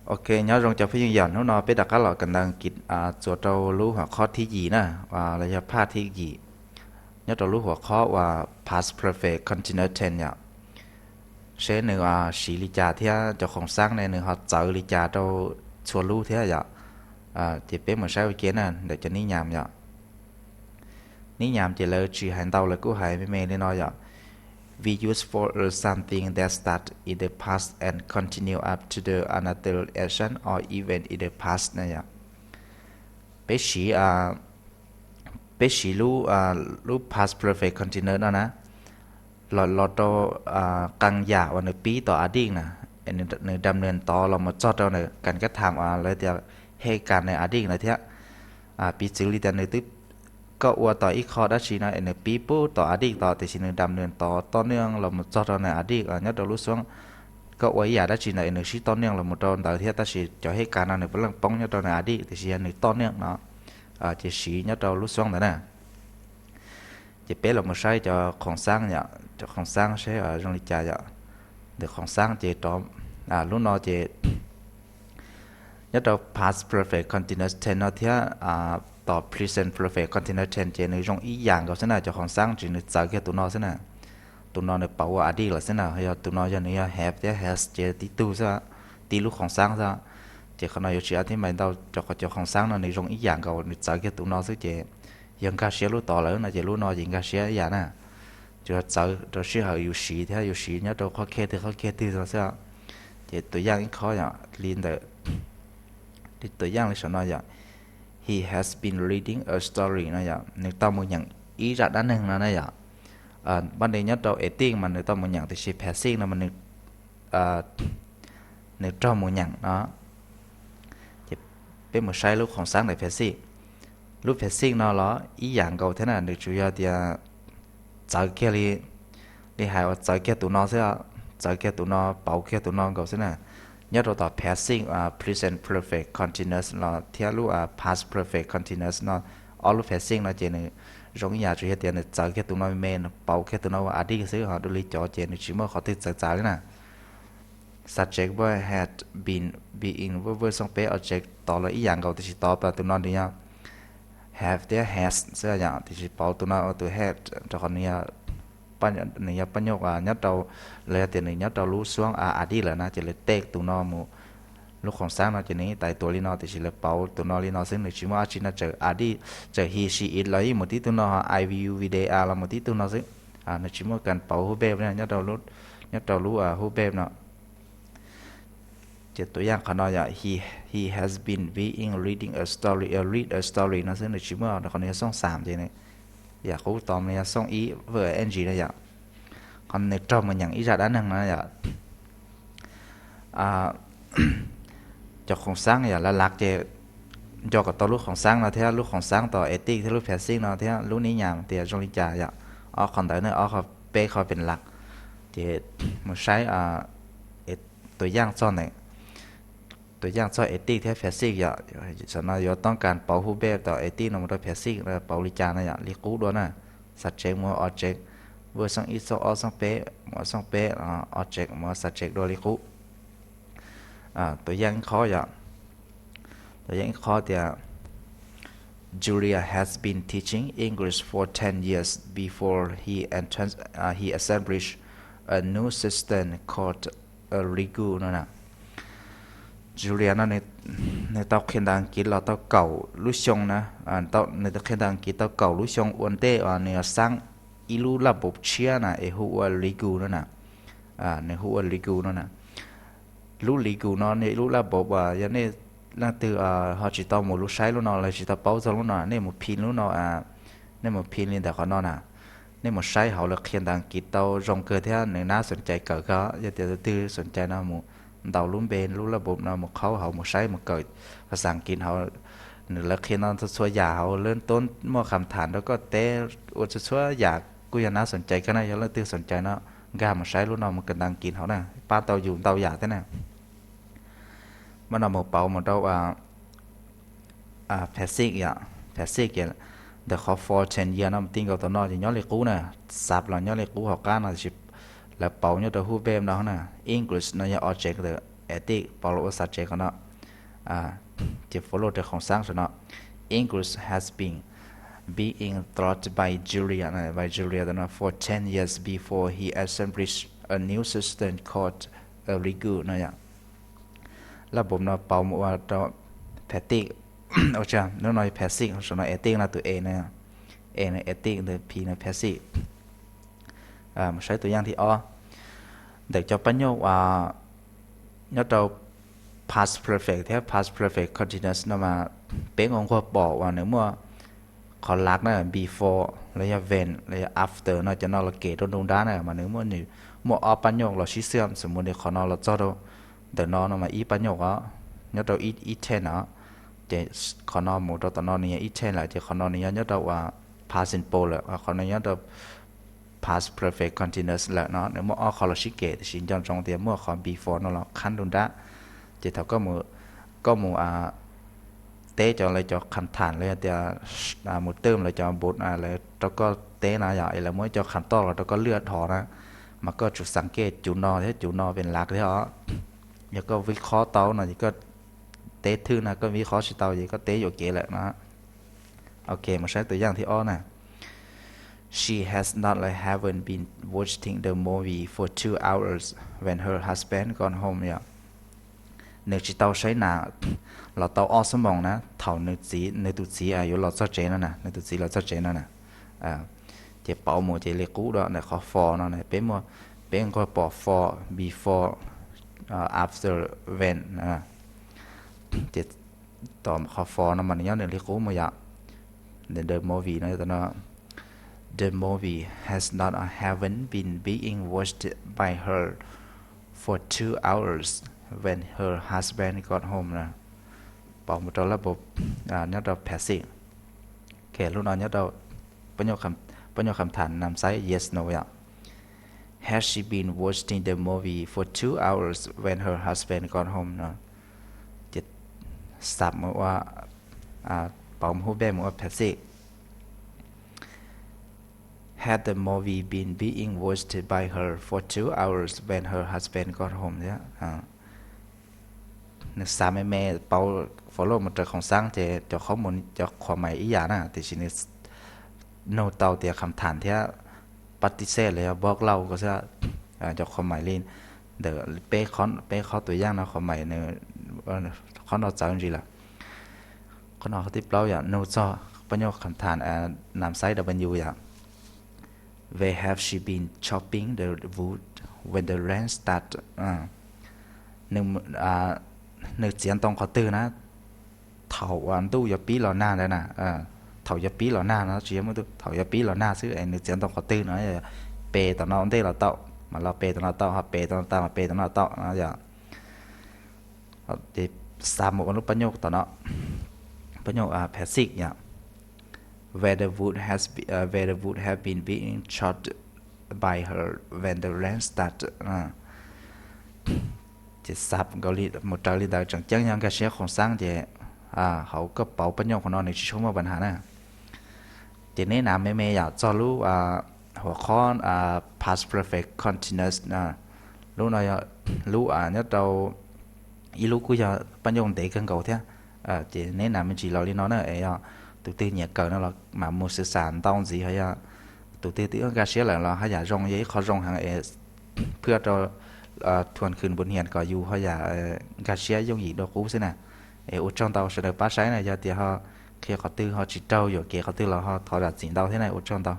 Ok, nyob zoo cov phooj ywg yom, hnub no peb rov qab los kawm ntawv Askiv txuas rau lub huam qhob thib yim na, uas los yog phaj thib yim, nyob rau lub huam qhob uas past perfect continuous tense yom, seb nws siv li cas thiab cov khoom xaab ne nws ho txawv li cas rau txhua lub thiab yom. Ces peb mus saib ua ke na ntawm cov nib nyam yom. Nib nyam ces lawv tsis hais ntau, lawv kuj hais me me li no yom: We use for a something that start in the past and continue up to the another action or event in the past na yom. Peb siv, peb siv lub, lub past perfect continuous no na, los los rau qee yam uas nws pib tom a dij na, nws dam nws tod los mus txog rau nws kas kab tham uas lawv tias he kas nws a dij na thiab. Piv txwv li tias nws twb, koj ua tom ib qho dab tsi no es nws pib pub tom a dij tod, tiam sis nws dam nws tod toj neej los mus txog rau nws a dij nyob rau lub xuab. Koj ua ib yam dab tsi ntawd es nws sib toj neej los mus rau ntawd thiab, tab sis cov he kas no nws puav leej poob nyob rau nws a dij, tiam sis yog nws toj neej no ces siv nyob rau lub xuab ntawd na. Ces peb los mus saib cov khoom xaab yom, cov khoom xaab seb zoo li cas yom. Ntawm khoom xaab ces rov, lub no ces nyob rau past perfect continuous tense no thiab tom present perfect continuous tense ces nws zoo ib yam nkaus xwb na, cov khoom xaab tsis nws txawv kiag tus no xwb na. Tus no nws pauv ua a dij lawm xwb na, yog tus no yog nws yog have thiab has ces tib tug xwb, tib lub khoom xaab xwb. Ces qhov no yuav tsis a thib mais ntau rau qhov cov khoom xaab no nws zoo ib yam nkaus, nws txawv kiag tus no xwb ces yog nkag siab lub tod lawm no ces lub no ces nkag siab ib yam na. Tsuas yog txawv rau sij hawm yus siv thiab yus siv nyob rau qhov kiag twg qhov kiag twg no xwb. Ces tus yaj ib qho yom, li ntawm, li tus yaj li saum no yom, he has been reading a story no yom, nws tau mus nyeem ib zaj dab neeg no na yom. Paj ne nyob rau Askiv mas nws tau mus nyeem, tiam sis passive no mas nws, nws raug mus nyeem no. Ces peb mus saib lub khoom xaab ntawm passive. Lub passive no los ib yam nkaus thiab na, nws tsuas yog tias txawv kiag li, li hais uas txawv kiag tus no xwb, txawv kiag tus no, pauv kiag tus no nkaus xwb na. Nyob rau tom passive present perfect continuous los thiab lub past perfect continuous no, ob lub passive no ces nws zoo ib yam, tsuas yog tias nws txawv kiag tus no me me, nws pauv kiag tus no ua a dij xwb, ho dua li cov ces nws tsis muaj qhov twg txawv txav li na. Subject verb had been, being verb, verb xooj peb, object tod los ib yam nkaus, tiam sis tod pas tus no nws yog have thiab has xwb yom, tiam sis pauv tus no ua tus had rau qhov nws yog, nws yog paj nyuj nyob rau, los yog tias nws nyob rau lub xuab a dij lawm na, ces lawv tej tus no mus, lub khoom xaab no ces nws ib tais tuas li no, tiam sis lawv pauv tus no li no xwb, nws tsis muaj dab tsi no, txawm a dij, txawm he she it los yeej mus tib tug no, ho I you we they are los mus tib tug no xwb. Nws tsis muaj kas pauv who peb nyob rau lub, nyob rau lub who peb no. Ces tus yaj qhov no yom, he, he has been, being, reading a story, read a story no xwb, nws tsis muaj, qhov nws yog xooj xam ces nws yam qub tom nws yog xooj ib verb ing no yom. Qhov nws raug mus nyeem ib zaj dab neeg no yom. Cov khoom xaab yom, lav lav ces nco kom tau lub khoom xaab no thiab lub khoom xaab tom Askiv thiab lub passive no thiab lub nib nyam tias zoo li cas yom. Ob qhov ntawd ne, ob qhov, peb qhov pem laj. Ces mus saib tus yaj txog ntawm, tus yaj txog Askiv thiab passive yom. Tam no yuav toob kas pauv who peb tom Askiv no mus rau passive no pauv li cas no yom, li qub dua na. Subject mus ua object, verb xooj ib xooj ob xooj peb mus ua xooj peb, object mus ua subject dua li qub. Tus yaj ib qho yom, tus yaj ib qho tias Julia has been teaching English for ten years before he, he established a new system called a Liku no na. Julia no nws tau qhia ntawv Askiv los tau kaum lub xyoo na, nws qhia ntawv Askiv tau kaum lub xyoo ua ntej uas nws xaab ib lub laj npaum tshiab na es hu ua Liku no na. Nws hu ua Liku no na. Lub Liku no nej lub laj npaum uas yog nej leej twg ho tsis tau mus lub saib lub no los tsis tau paub txog lub no, nej mus phi lub no, nej mus phi li ntawm qhov no na. Nej mus saib hauv lawv qhia ntawv Askiv tau zoo kawg thiab nws nab xoom cai kawm kawg. Yog tias tus twg xoom cai no mus ntaus lub npe lub laj npaum no mus qhaub hauv mus saib mus kawm phas xas Askiv hauv. Nws lawv qhia no txhua txhua yam hauv lawv tuab muaj kham tham rau koj teb ua txhua txhua yam kuj yog nab xoom cai kawg na. Yog leej twg xoom cai no nkag mus saib lub no mus kawm ntawv Askiv hauv na, pab tau yus ntau yam thiab na. Mas no mus pauv mus rau passive yom, passive ces ntawm qhov for ten years no mus ti nkaus tom no ces nyob li qub na, xav los nyob li qub hauv qab no tiam sis lawv pauv nyob rau who peb no na. English no yog object ntawm attic, pauv los ua xav tsev qhov no. Ces follow rau khoom xab saum no: English has been being taught by Julia, by Julia for ten years before he established a new system called Aligour no yom. Lab npum no pauv mus ua rau phas tij, ua tsaug, lub no phas xij, saum no attic no tus e no, e no attic, ntawm p no phas xij. Mus saib tus yam thib ob, ntawm cov pab nyuj uas nyob rau past perfect thiab past perfect continuous no mas peb nquag nquag pom uas nws muaj qhov lav na, before los yog when los yog after no, cov no los kem rau nruab nrab na mas nws muaj, nws muaj ob pab nyuj los sib xwm, xws mus li qhov no los txog rau ntawm no no mas ib pab nyuj os, nyob rau ib, ib ten os, ces qhov no mus rau tom no nws yog ib ten lawm, ces qhov no nws yog nyob rau uas past simple lawm, qhov no nyob rau past perfect continuous lawm no, nws muaj ob qho los sib kem, tiam sis nco ntsoov tias muaj qhov before no los khab nruab nrab. Ces thaum koj mus, koj mus teb cov lawv cov kham tham los yog tias mus twm lawv cov npum lawv rau koj teb no yom, es lawv muaj ib co kham toj los rau koj lwaj dhos na, mas koj tsum xav kej cov no thiab cov no pem lav thiab os. Yog koj vij qhob tau no ces koj teb thwj na, koj vij qhob tsis tau ces koj teb yuam kev lawm no. Ok, mus saib tus yam thib ob na. She has not, like, haven't been watching the movie for two hours when her husband got home yom. Nws tsis tau saib nas los tau ob xuab moos na, thaum nws txiv, nws tus txiv yuav los txog tsev no na, nws tus txiv los txog tsev no na. Ces pauv mus ces li qub rau ntawm qhov for no na, peb muaj, peb nquag pom for, before, after, when. Ces tom qhov for no mas nws nyob nws li qub mus yom. The movie no, the movie has not, haven't been being watched by her for two hours when her husband got home na. Pauv mus rau lab npum nyob rau phas xij. Ok, lub no nyob rau pab nyuj kham tham nam xaib yes no yom. Has she been watching the movie for two hours when her husband got home no? Ces xab mus ua, pauv mus hub peb mus ua phas xij. Had the movie been being watched by her for two hours when her husband got home thiab. Nws xav me me, pauv follow mus raws khoom xab ces cov qhov mus cov qhuas mais ib yam na, tiam sis nws nug tau tias kham tham thiab pab tib xej los yog npog lauj ko xwb. Cov qhuas mais li ntawm peb qhov tus yam no qhuas mais nws, qhov no txawv ntsis lawm. Qhov no qhov thib plaub yom, nug txog pab nyuj kham tham nam xaib w yom. Where have she been chopping the wood when the rain start? Nws txiav ntoo qhov twg na thaum uas ntuj yuav pib los nag ntawd na? Thaum yuav pib los nag no tsis yog muaj ntuj, thaum yuav pib los nag xwb es nws txiav ntoo qhov twg no, pe tom no ua ntej los tau, mas los pe tom no tau, ho pe tom no tau, mas pe tom no tau no yom. Ces xav mus ua lub pab nyuj tom no, pab nyuj phas xij yom. Where the wood has be, where the wood have been being chopped by her when the rain start. Ces xav nkaus li mus raws li ntawd tseem ceeb yog nkag siab khoom xab ces hauv koj pauv pab nyuj qhov no nws tsis tshua muaj pab has na. Ces neb nav me me yom txog lub hua qhob past perfect continuous, lub no yog lub nyob rau ib lub kuj yog pab nyuj ntev kawg nkaus thiab. Ces neb nav me ntsis los li no na es yog tus twg nyiam kawm no los mam mus xwb xas ntau ntxiv, ho yog tus twg twb nkag siab lawm los haj yam zoo, yog ib qho zoo heev es phwaj rau thuam khwm npus nias kom yus ho yam nkag siab yooj yim dua qub xwb na. Es ua tsaug ntau sawv daws pab saib na, yog tias ho qhia qhov twg ho tsis raug yuam kev qhov twg los ho thov zam txim ntau thiab na, ua tsaug ntau.